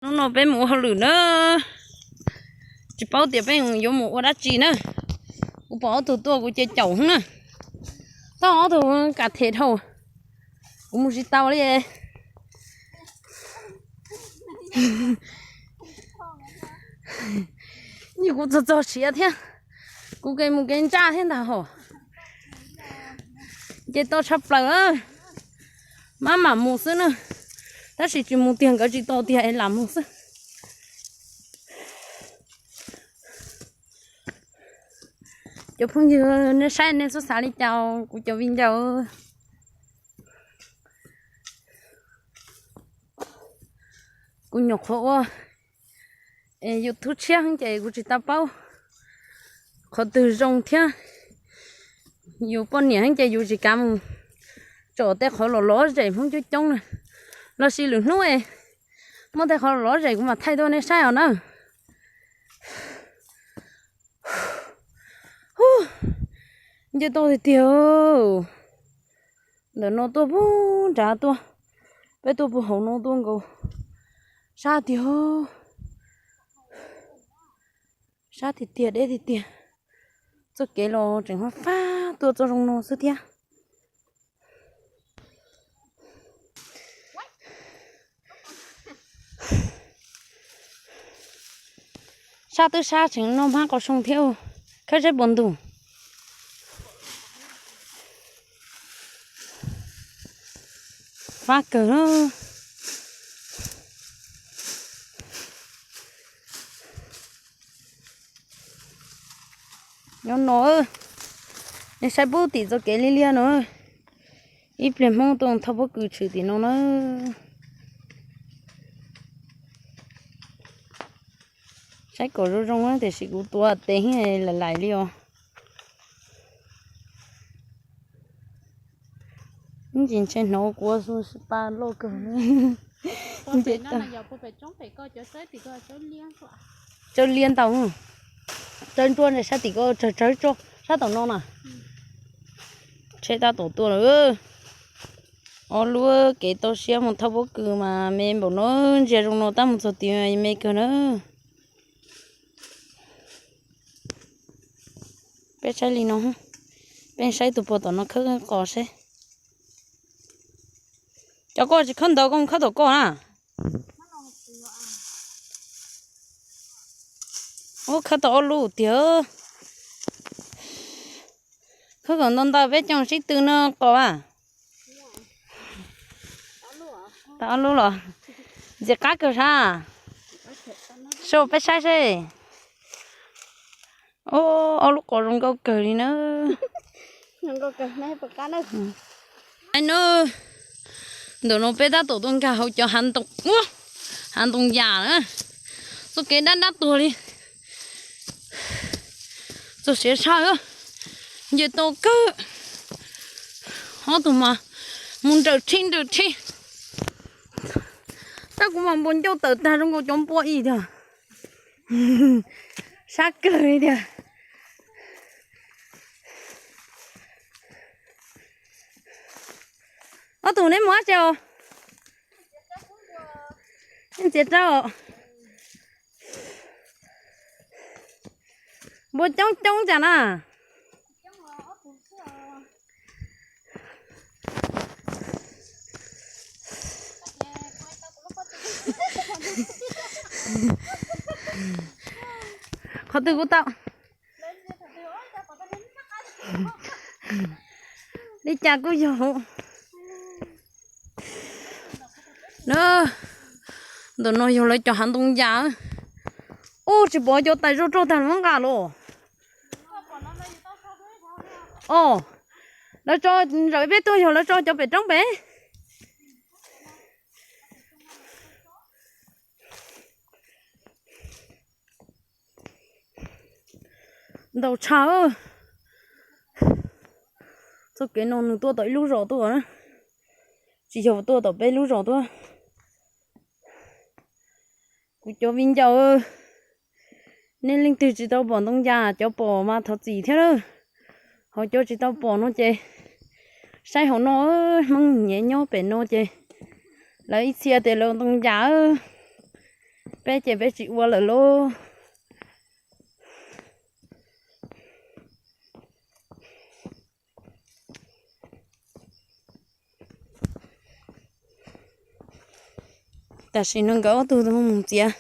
Hnub no peb mus ua hauj lwm na, tsis paub tias peb yuav mus ua dab tsi na. Kuv pom ob tug tuaj kuv cia caum na. Tau ob tug kam them dhau, kuv mus tsis tau li. Kuv txog txog siav thiab, kuv kev mus kev ntsaj thiab ntag hos. Ces tau tshaj plaws, maj mam mus xwb na. Tab sis tsis mus tiag nkawd tsis tau tiag es lam mus xwb. Cov phooj ywg, nej saib nej txhob xav li cas, kuv cov viv ncaus. Kuv nyuam qhuav ua YouTube tshiab ces kuv tsis tau paub qhov twg zoo thiab. Yus poj niam ces yus tsis kav mus tsom tej qhov los lov zem Hmoob coob coob na. Los sis lwm hnub es muaj tej qhov los lov zem kuv mam thaij tuaj nej saib os na. Nce toj tiag tiag. Ntawm no tuaj puag nrad tuaj, peb tuaj puag hauv no tuaj nkaus. Sab tiag, sab tiag tiag, deb tiag tiag. Txoj kev los tseem fab fab tuaj txoj zoo no xwb thiab. Sab twb sab tseem noj hmab qos soo thiab, khawb zeb puas ntug. Fab kawg. Nyob no, nej saib pub tim txoj kev liab liab no, ib pliag Hmoob tuaj thauj pob kws tshwm tim no na. Saib kom zoo zoo tiam sis kuv tuav tes lais lais li os. Ntsis ntshe hnov kuv xu pa loj kawg. Tsawb liab ntau, tsawb liab ntau, tsawb nruab ntawm sab tim ko tsawg tsawg tso, sab tom no na. Tsheb tab tom tuaj lawm. Ob lub kev toj siab mus thauj pob kws mas me npaum no, ntsia zoo no tab mus txog tid me kawg na. Peb saib li no, peb saib tus puag tom no khawb qos seb. Cov koj tsis khawb ntawd koj mus khawb tom koj na. Ub, khawb tau ob lub tiag. Khawb kom ntau ntau peb coj sib tw noj qos a. Tau ob lub los ntxim qab kawg sab. Sau peb saib seb. Ub, ob lub qos zoo nkauj kawg li na. Ntawm no peb tab tom tuaj nkag hauv cov hav ntoo, hav ntoo yas na. Txoj kev dab dab tuag li. Txog siav tshaj, nce tau kawg. Ob tug mas mus nrawm rhib nrawm rhib. Tab kuv mas npau ncauj tawm tag zoo nkaus cov npua ib tiag. Sab kawg li tiag. Ob tug neb mus dab tsi os? Neb txiav tsawb os. Npua coob coob cas na. Qhov twg kuj tau. Li cas kuj yog. Ntawm no yog lawv cov hav ntoo yas. Ub, tsis pom cov tais zoj roj tag lawv muab nqa los. Os, lawv tso, zawm peb tuaj yog lawv tso cov pem roob pem. Ntau tshaj. Txoj kev no nws tuaj tom ib lub zos tuaj na, tsis yog tuaj tom peb lub zos tuaj. Kuv cov viv ncaus, nej leej twg tsis tau pom ntoo yas, cov pom mas thov txim thiab na. Ho cov tsis tau pom no ces saib hauv no, Hmoob nyiam nyob pem no ces lawv ib txhia tias lawv ntoo yas. Peb ces peb tsis ua lawm lauj. Tam sim no nkawd ob tug tuaj mus txiav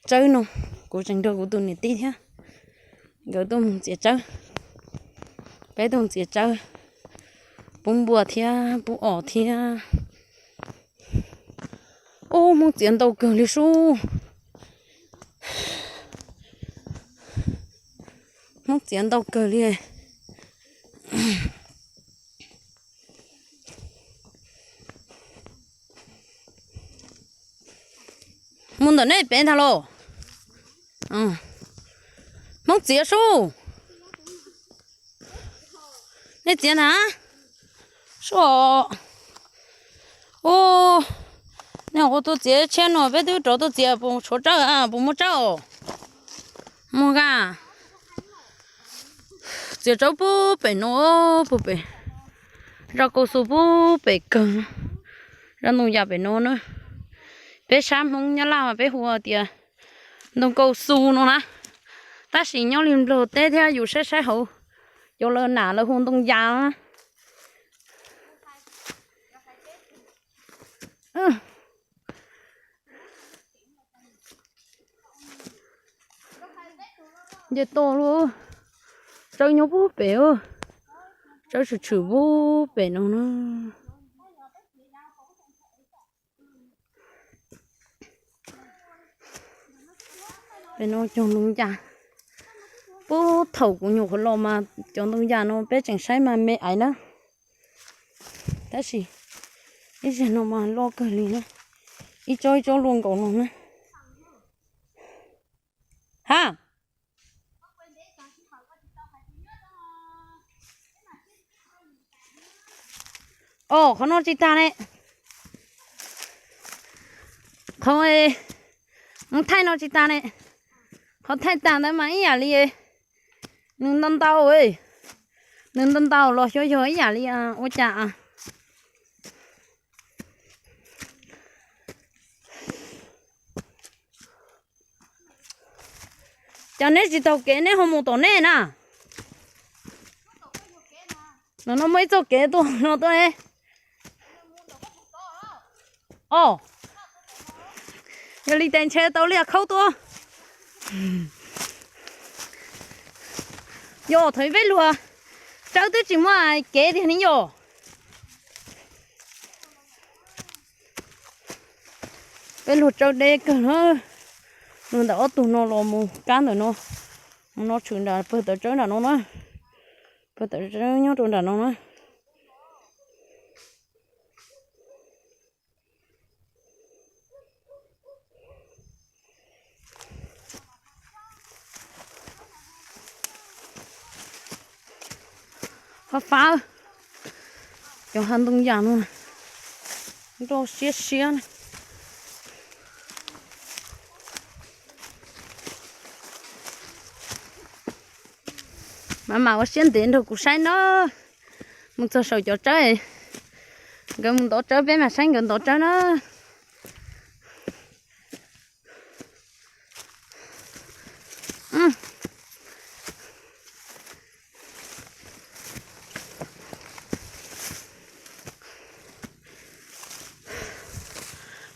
tsawb no, kuv tseem nrog kuv tus niam tij thiab, nkawd tuaj mus txiav tsawb. Peb tuaj mus txiav tsawb, pub npua thiab pub os thiab. Ub, Hmoob txiav ntau kawg li sub. Hmoob txiav ntau kawg li. Mus ntawm nej pem ntag los. Hmoob txiav sub. Nej txiav na. Sub. Ub, nej ua tuaj txiav tshiab no peb twb rov tuaj txiav, puas tshuav tsawb, puas muaj tsawb os? Muaj a. Txiav tsawb pub pem no, pub pem zaj kaus xu pub pem kawg. Zaj ntoo yas pem no na. Peb sab Hmoob Nyab Laj mas peb hu tias ntoo kaus xu no na. Tab sis nyob li Nplog teb thiab yus saib saib hauv, cov lawv nam lawv hu ntoo yas na. Nce toj lub tsawb nyob pub pem, tsawb tshwm tshwm pub pem no na. Pem no cog ntoo yas. Puag thaum kuv nyuam qhuav los mas cov ntoo yas no peb tseem saib mas me aiv na. Tab sis ib zaug no mas loj kawg li na, ib tsob ib tsob luaj nkaus no na. Ha. Os, qhov no tsis tag ne. Qhov mus thaij no tsis tag ne. Qhov thaij tag ntawd mas ib yam li nws ntau ntau, nws ntau ntau los xyov yog ib yam li ua cas. Cas neb tsis taug kev neb ho mus tom nej na? Ntawm no muaj ib txoj kev tuaj no tuaj ne. Os, yog li tes ntshe tau liaj khaub tuaj. Yog thaum peb luag tsawb twb tsis muaj kev tiag ne yom. Peb luag tsawb deb kawg na. Luag ntawm ob tug no los mus kab ntawm no, mus no tshwm nram pawg tawv tsawb nram no na. Pawg tawv tsawb nyob rau nram no na. Fab fab, cov hav ntoo yas no nroj siab siab. Mam mam ua siab ntev nrog kuv saib na. Mus txog saum cov tsawb, nkawd mus ntov tsawb peb mam saib nkawd ntov tsawb na.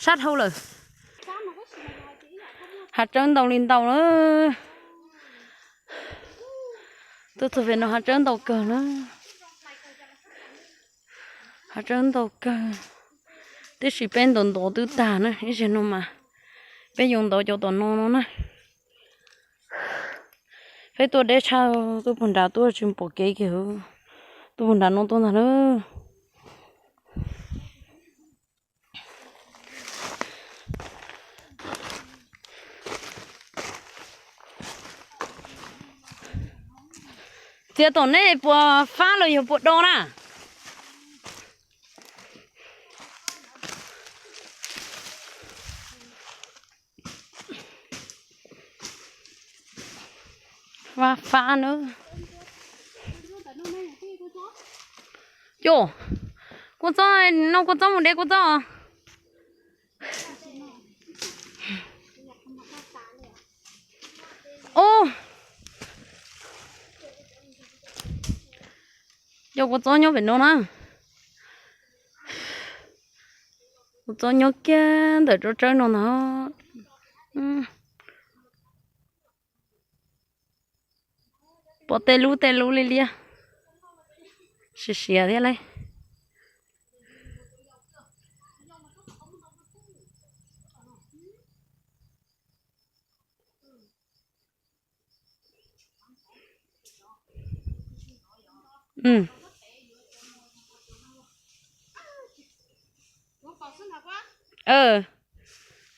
Sab dhau lawm. Hav tsawb ntau li ntau na. Tuaj txog pem no hav tsawb ntau kawg na. Hav tsawb ntau kawg, tiam sis peb ntov ntov twb tag na, ib zaug no mas peb yuav ntov cov tom no no na. Peb tuaj deb tshaj, tuaj puag nrad tuaj tsis pom kev kiag, tuaj puag nrad no tuaj ntag na. Txiav tom nej puas fab los yog puas do na? Fab fab na. Yog, kua txob, noj kua txob mus de kua txob. Ub, yog kua txob nyob pem no na. Kua txob nyob kiag ntawm tsob tsawb no ntag. Pom tej lub tej lub liab liab, siav siav thiab lauj.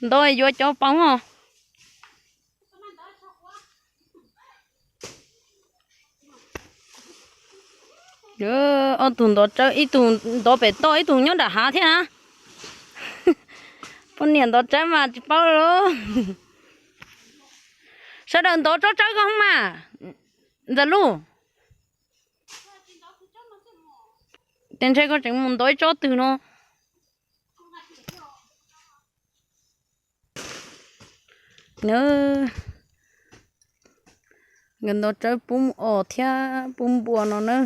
Ntov yuav cov paus os. Ob tug ntov tsawb, ib tug ntov pem toj, ib tug nyob nram hav thiab na. Poj niam ntov tsawb mas tsis paub li. Sawv daws ntov tsob tsawb ko mas, Ntxawm Luj. Ces ntshe koj tseem mus ntov ib tsob twg no. Nkawd ntov tsawb pub os thiab pub npua no na.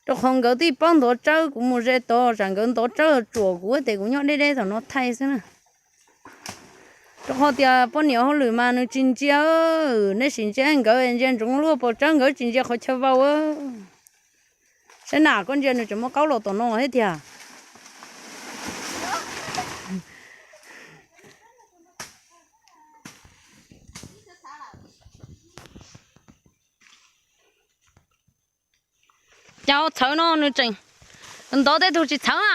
Rau qhov nkawd twb paub ntov tsawb, kuv mus ze tod tsam nkawd ntov tsawb tsuam kuv ces kuv nyob deb deb tom no thaij xwb na. Rau qhov tias poj niam hauj lwm mas nws tsis ntsia, nej sim ntsia nkawd ntsia ntsoov luaj pos tsawb, nkawd tsis ntsia qhov chaw vau. Saib na, koj ntsia nws tseem muaj qaub los tom no thiab tiag. Cas txhawv no nws tseem ntov, tej tug tsis txhawv na.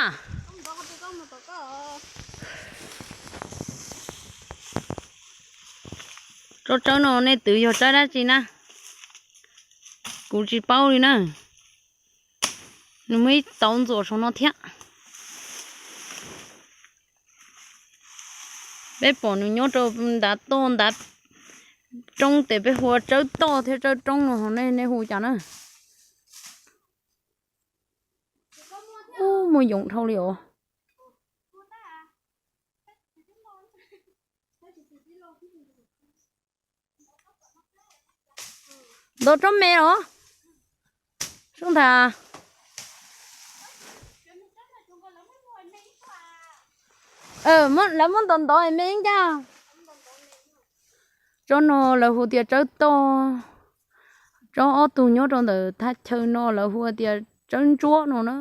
Tsob tsawb no nej twv yog tsawb dab tsi na? Kuv tsis paub li na. Nws muaj ib tauv ntxuam saum no thiab. Peb pom nws nyob rau ntav toj ntav roob ces peb hu ua tsawb toj thiab tsawb roob no, nej hu cas na? Ub, muaj yoov dhau li os. Ntov tsob me os. Sub ntag. Lawv muab ntov ntov me ib ncaj. Tsob no lawv hu tias tsawb toj. Tsob ob tug nyob rau ntawm thaj chaw no lawv hu tias tsawb ntsuab no na.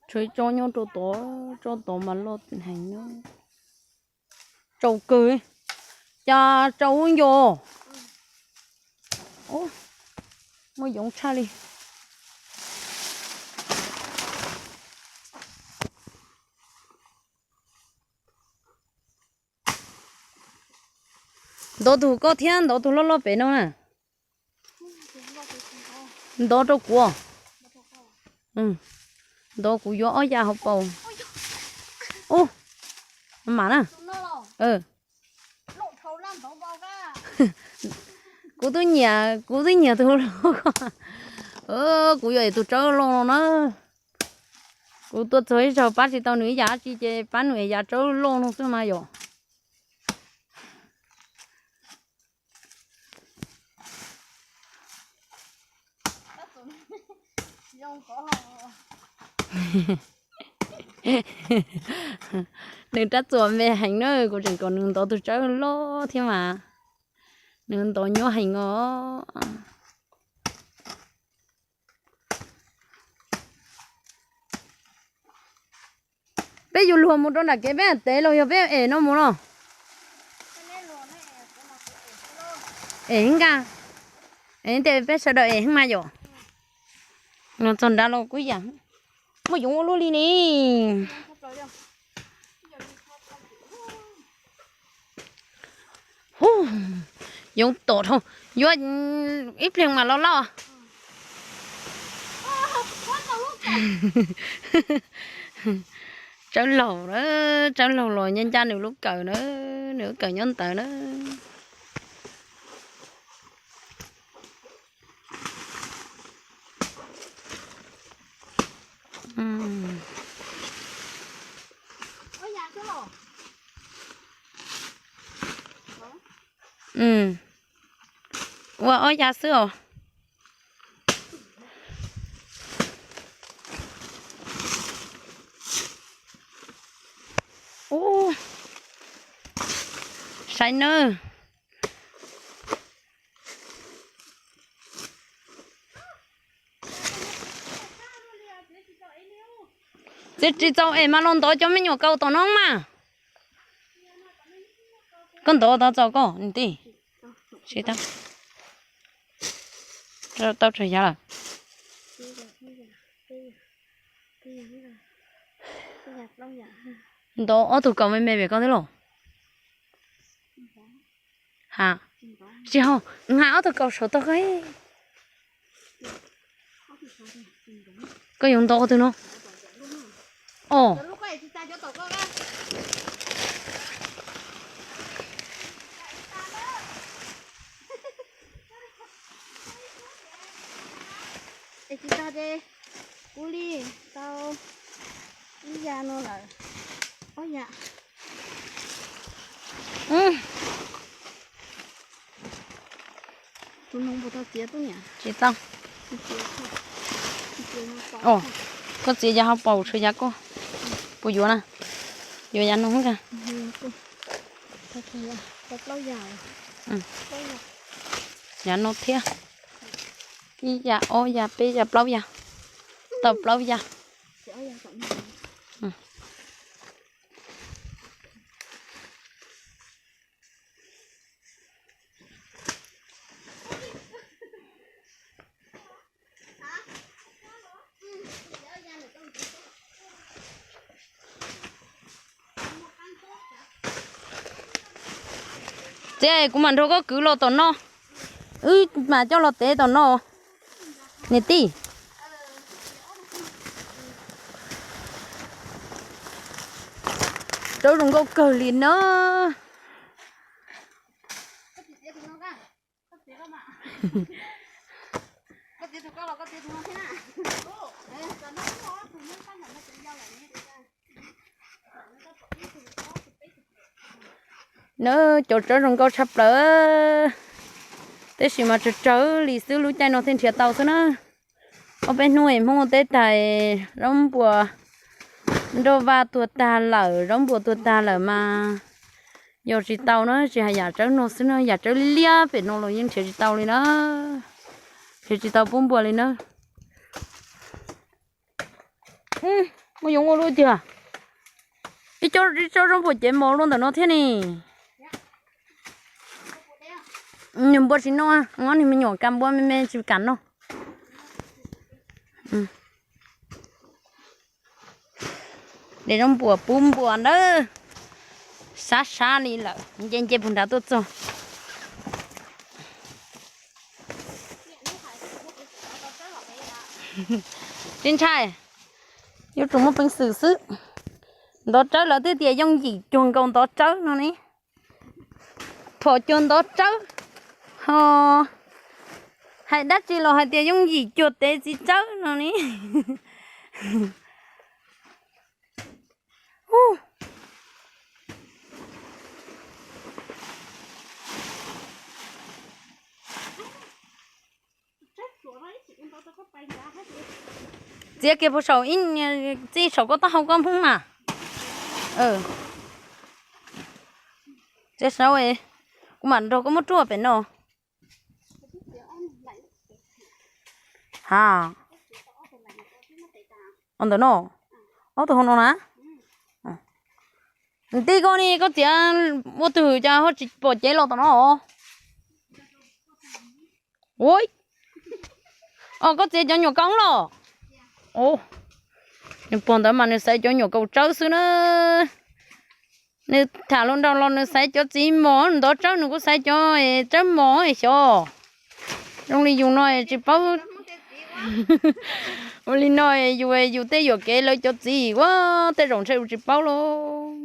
Tshuav ib tsob nyob rau tod, tsob tod mas loj heev na. Tsaus kawg, cas tsaus ub nco. Muaj yoov tshaj li. Ntov tug koj thiab ntov tug loj loj pem no na. Ntov rau kuv. Ntov kuv yuav ob ya hauv paus. Ub, mam na. Kuv twb nyiam, kuv twb nyiam tus loj ko. Kuv yuav tus tsawb loj no na. Kuv tuaj txog ib zaug pab tsis tau nws ib yam dab tsi ces pab nws yav tsawb loj no xwb mas yom. Nws rab txuas me heev na, kuv tseem kom nws ntov tus tsawb loj thiab mas. Nws ntov nyuaj heev os. Peb yuav luag mus rau nram kev peb tev los yog peb es no mus no? Es nka, es tias peb sawv daws es mas yom. Los txog nrad los kuj yam muaj yoov ua luaj li ne. Yoov tom dhau, yuav ib pliag mas los lauj. Tsawb laug na, tsawb laug los nyob ncaj nws lub kawm na, nws lub kawm nyob ntawd na. Ua ob yav xwb os. Ub, saib nawb. Txiav tsis txaus es mas los ntov cov me nyuam kaus tom no mas. Koj ntov tau txaus koj niam tij. Tsis tau. Tau tsawg yav lawm? Ntov ob tug kaus me me pem koj thiab los? Ha, tsis haum, nqa ob tug kaus saum tog koj. Koj yuav ntov qhov twg no? Os. Es tsis tag ces kuv li tau ib yav no lawm. Ob yav. Tus no puas tau txiav tuaj niam? Tsis tau. Koj txiav yav hauv paus tshuav yav koj puas yuav na? Yuav yav no ka. Yav no thiab. Ib yav, ob yav, peb yav, plaub yav. Tau plaub yav. Txiv, kuv mam nrog koj kwv los tom no. Wb mam coj los tev tom no. Niam tij. Tsawb zoo nkauj kawg li na. Na, cov tsawb zoo nkauj tshaj plaws, tab sis mas tsawg tsawg li xwb lub caij no thiaj nrhiav tau xwb na. Ob peb hnub es Hmoob teb tag, zaub npuas nroj vaj tuag tag lawm, zaub npuas tuag tag lawm mas yog tsis tau na, tsis hais yam tsawb no xwb na, yam tsawb liab liab pem no los yeej nrhiav tsis tau li na. Nrhiav tsis tau pub npua li na. Muaj yoov ua luaj tiag. Ib co, ib co zaub npuas cev mos luaj ntawm no thiab ne. Nws npua tsis noj, ob niag me nyuam ka npua me me tsis kam noj. De zaub npuas pub npua ntawd, sab sab li lawm, nce nce puag nrad tuaj txog. Tsis ntshai, yuav tsum muaj peev xwm xwb. Ntov tsawb lawv twb tias yooj yim cuag nkaus ntov tsawb no ne. Phom cuag ntov tsawb, ho hais dab tsi los hais tias yooj yim cuag tev txiv tsawb no ne. Txiav kiag puag saum ib, txij saum koj taub hau koj hmoob mas. Txiav saud, kuv mam nrog koj muab ruaj pem no. Ha, ntawm no, ob tug hauv no na. Tij koj ne, koj txiav ua twg cas ho tsis pom cev los tom no? Ua, os, koj txiav cov nyuam kaus los? Nws pog ntawd mas nws xaiv cov nyuam kaus tsawb xwb na. Nws tham hluas nraug los nws xaiv cov txiv mos ntov tsawb, nws kuj xaiv cov tsawb mos xyov. Zoo li yus no tsis paub. Ua li no yus, yus tej yuam kev lawv cov txiv ua tej zaum ntshe yus tsis paub lauj.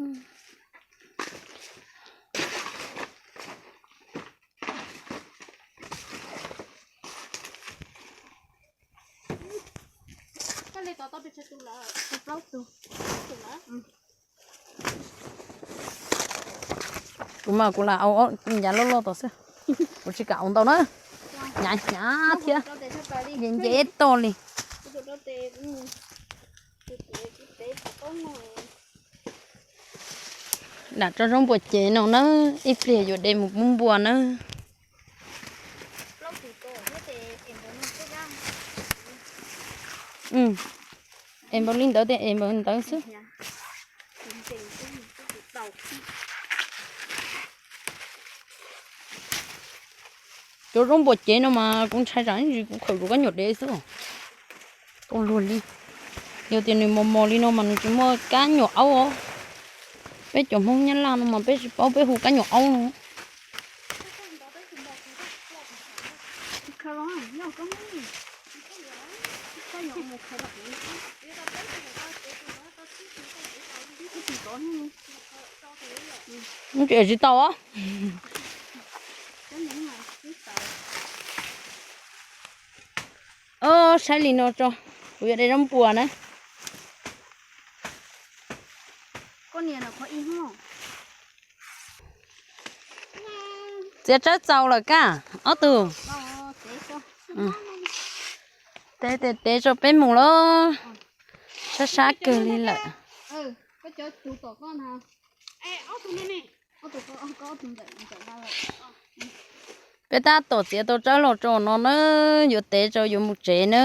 Kuv mas kuv lam au ncav loj loj tom xwb, kuv tsis kam au ntau na. Hnyav hnyav thiab, nce nce toj li. Lam tso zaub npua cev no na, ib pliag yuav de mus pub npua na. Es npaum li ntawd tias es npaum li ntawd xwb. Cov zaub npua cev no mas kuv ntshai tsam ib ntsis kuv khaws kuv kab nyuam dev xwb. Tau luag li. Yog tias nws mos mos li no mas nws tsis muaj kab nyuam aub os. Peb cov Hmoob Nyab Laj no mas peb tsis paub peb hu kab nyuam aub no. Tsis tau. Saib li no tso, kuv yuav de zaub npua na. Txiav tsawb txaus lawm kaj, ob tug. Tev tev tev tso peb mus lauj. Sab sab kawg li lawm. Peb tab tom txiav tau tsawb los tso no na, yuav tev tso yuav mus tsev na.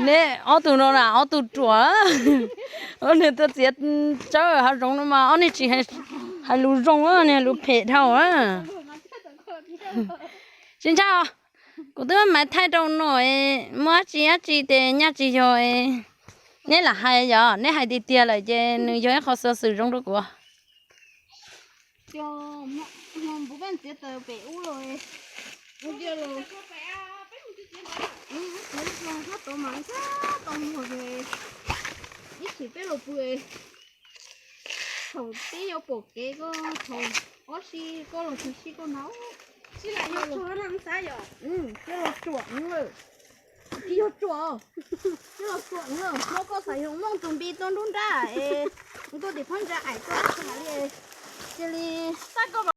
Neb ob tug no na ob tug ruam. Ob niag tuaj txiav tsawb hav zoov no mas ob niag tsis hais lus zoo, niag hais lus phem dhau. Tsis ntshai os, kuv twb muab maiv thaij rau no, muaj dab tsi dab tsi ces nyaj tsis yog neb lam hais yom, neb hais tiag tiag lawm ces nws yog ib qho xov xwm zoo rau kuv. Ib chim peb los pw, thaum peb yuav pom kev koj thaum ob si koj los tsis si koj na. Peb los tsuam, peb los tsuam, muab koj xav yog mooj tus npi tuaj nruab nrab es ntuj tim phab ntsa aim tuaj li, cia li xav koj